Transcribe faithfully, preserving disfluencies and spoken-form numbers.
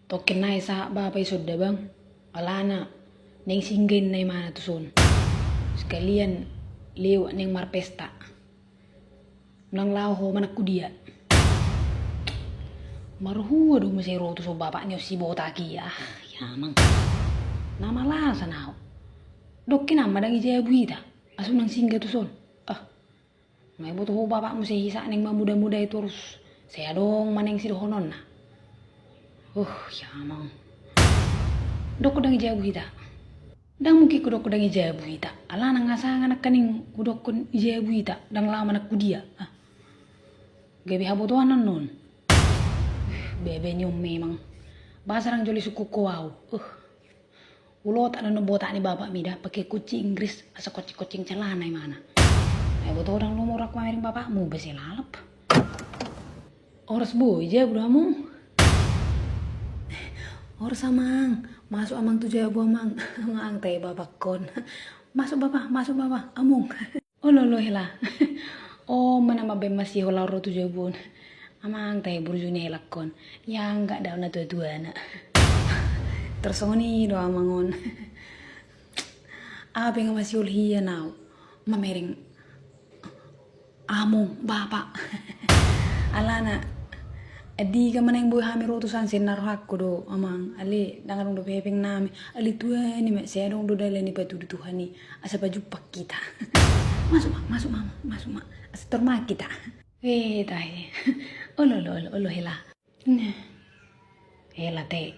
Tongkin nai sahat bapa i songon i bang, alana naeng singgah inna imana tuson. Sekalian lewat naeng marpesta. Unang laho ho manang tu dia. Marhua do muse ro tuson bapakna on si botak i, ah, i amang. Na malasan au. Dok inna ma ndang i jabu hita, asa unang singgah tuson. Ah. Nga iboto ho bapakmu sai sahat naeng mamodamodai torus, sai adong ma naeng sidohononna. Uh, i amang. Dok ndang i jabu hita. Ndang mungkin hudok ndang i jabu hita. Alana nga sanga nangkaning hudokkon i jabu hita, ndang laho manang tu dia. Ah. Gabe habotoan annon. Bebe ni on memang. Boasa ndang jolo isungkun ho au. Uh. Hulotak do annon botak ni bapakmi da, pake kunci Inggris, asa koncing-koncing celana imana. Ai boto ndang lomo rohangku mamereng bapakmu, base lalap. Horas bo, i jabu do among? Horas amang, masuk amang tu jabu amang. Amang, tai bapakkon. Masuk bapa, masuk bapa, among. Olo, olo, hela. O, mana mambaen masiol au ro tu jabu on. Amang, tai burju ni helakkon. Ia angga do au na tua-tuana. Terus songon i do amang on. Aha pe nga masiol hian au mamereng among, bapa. Alana, andigan ma naeng boi hami ro tuson, sai na rohangku do amang, ale ndang adong dope hepeng nami. Ale tua ni ma, sai adong do dalan ni patudu Tuhan i. Asa pajumpang hita. Masuk ma, masuk ma, masuk ma. Asa tor ma hita. Eh, tai. Olo, olo, olo, olo, hela. Nah. Hela te.